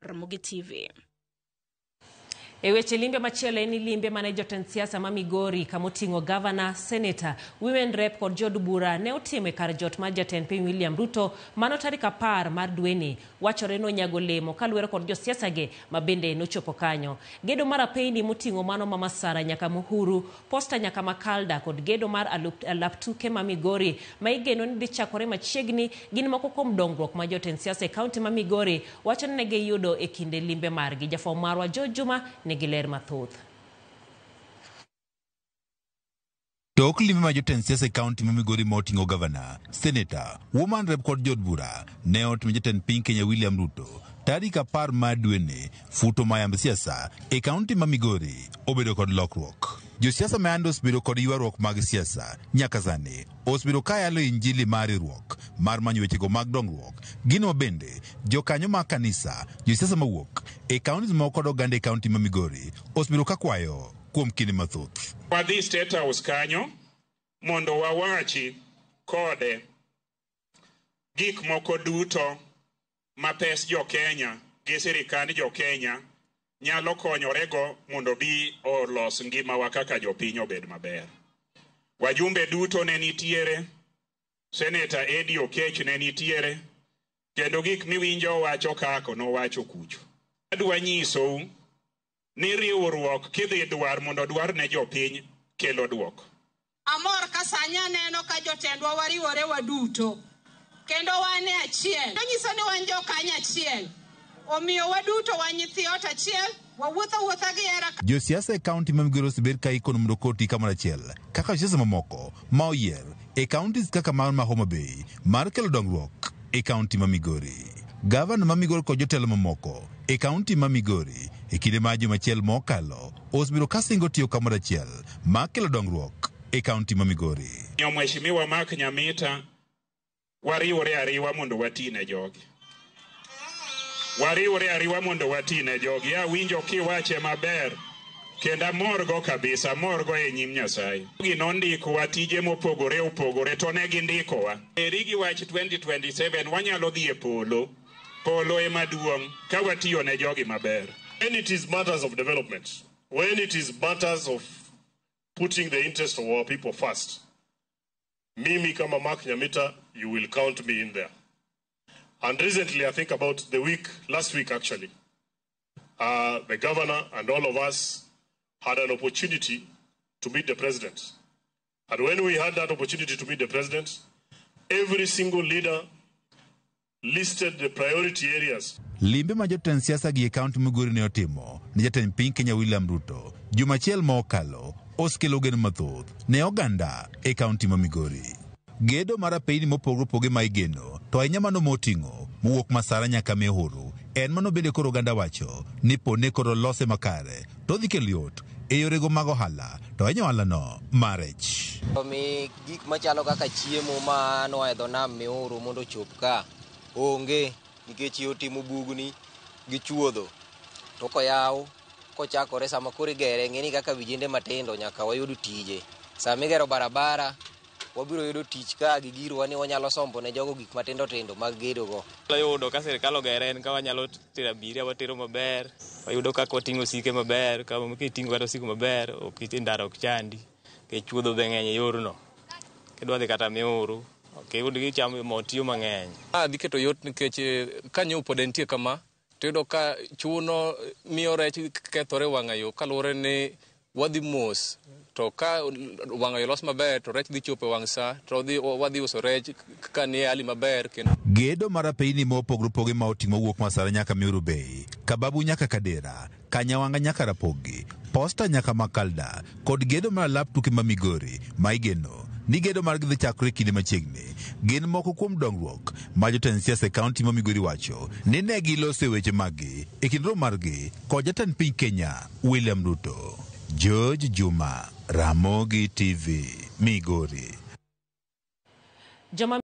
Ramogi TV. E weche limbe machielo en limbe mane jotend siasa ma Migori kamoting'o gavana, seneta, women rep kod jood bura ne otimo e kar jot mar jatend piny William Ruto mano tarik 10 mar dweni. Wachore nonyago lemo kaluwore kod josiasa ge ma bende nochopo kanyo. Gedo mar apeyni moting'o mano ma Masara nyaka Muhuru, Posta nyaka Makalda kod gedo mar alap tuke ma Migori ma igeno ni dhi chakore machiegni gin moko kuom dongruok ma jotend siasa e kaunti ma Migori wacho ni ne giyudo e kinde limbe margi. Jafwambo marwa George Juma nigi ler mathoth. Tok limbe ma jotend siasa e kaunti ma Migori ma oting'o gavana, seneta, woman rep kod jood bura ne otimo jatend piny Kenya William Ruto tarik 10 mar dweni futo ma yamb siasa e kaunti ma Migori obedo kod lokruok. Josiasa ma yande osebedo kod ywaruok mag siasa nyaka sani osebedo ka yalo injili mar riwruok mar manyo wechego mag dongruok. Gino bende jokanyo mag kanisa, josiasa mawuok e kaunti moko kod oganda e kaunti ma Migori osebedo ka kwayo kuom kinde mathoth. Wadhi State House kanyo mondo wawachi kode gik moko duto ma pes jo Kenya gi sirikand jo Kenya nyalo konyorego mondo bi olos ngimawa kaka jopiny obed maber. Wajumbe duto ne nitiere, Seneta Eddie Okech ne nitiere, kendo gik miwinjo wacho kako nowacho kucho. Adwa nyisou ni riwruok kidhi dwar mondo dwar ne jopiny kelo dwoko. Amor ka sani aneno ka jotendwa wariwore waduto kendo wan e achiel. Nyiso ni wan jokanya achiel. Omiyo waduto wan nyithi ot achiel, wawuotho wuotha gi hera. Josiasa e kaunti ma Migori osebed ka ikono mondo koti kamoro achiel kaka josiasa mamoko ma oyier e kauntis kaka mar ma Homa Bay mar kelo dongruok e kaunti ma Migori. Gavana ma Migori kod jotelo mamoko e kaunti ma Migori e kinde mar juma achiel mokalo osebedo ka singo tiyo kamoro achiel mar kelo dongruok e kaunti ma Migori. Mheshimiwa Mark Nyamita, wariwore ariwa mondo wati ne jogi. Wariwore ariwa mondo wati ne jogi. Awinjo kiwache maber kendo amorgo kabisa, amorgo e nyim Nyasaye. Gi nondikowa tije mopogore opogore to ne gindikowa. Eri gi wach 2027 wanyalo dhi e polo. Polo ema duong' ka watiyo ne jogi maber. When it is matters of development, when it is matters of putting the interest of our people first, mimi kama Mark Nyamita, you will count me in there. And recently, I think about the week, last week actually, the governor and all of us had an opportunity to meet the president. And when we had that opportunity to meet the president, every single leader listed the priority areas. Limbe ma jotend siasa gi e kaunti Migori ne otimo ne jatend piny Kenya William Ruto juma achiel ma okalo osekelo geno mathoth ne oganda e kaunti ma Migori. Gedo mar apeyni mopogore opogore ma igeno to ahinya mano moting'o mowuok Masara nyaka Mihuru en mano bende koro oganda wacho ni pone koro lose makare to dhi kelo yot e yorego mag ohala to ahinya ohalano mar rech. Mi gik machalo kaka chiemo ma noa e dho nam Mihuru mondo ochop ka onge nikech yo timo bugni gi chuodho to koyaw kochakore sama koro igere ng'eni kaka vijende matindo nyaka wayud tije. Sama igero barabara wabiro yudo tich ka gi girwa ni wanyalo sombo ne jogo gik matindo tindo mag gedo go. Yudo ka sirikal ogere en ka wanyalo tero abiria watero maber, wayudo kaka wating'o osike maber, ka kiting'o kata osiko maber ok ndara ok chandi, nikech chuodho be ng'eny e yorno. Kidwa dhi kata Mihuru ok iyud gi cham mo tiyo mang'eny. Dhi keto yot nikech ka nyo pod entie kama to iyudo ka chuno miyo rech kethore wang'ayo kaluwore ni wadhi mos to ka wang'ayo los maber to rech dhi chopo e wang' sa to wadhi uso rech ka nie hali maber kendo. Gedo mar apeyni mopogore opogore ma oting'o wuok Masara nyaka Mihuru Bay, Kababu nyaka Kadera, Kanyawanga nyaka Rapogi, Posta nyaka Makalda kod gedo mar alap tuke ma Migori ma igeno ni gedo margi dhi chakore kinde machiegni gin moko kuom dongruok ma jotend siasa e kaunti ma Migori wacho ni ne giloso e weche maggi e kind romo margi kod jatend piny Kenya William Ruto. George Juma, Ramogi TV, Migori. Joma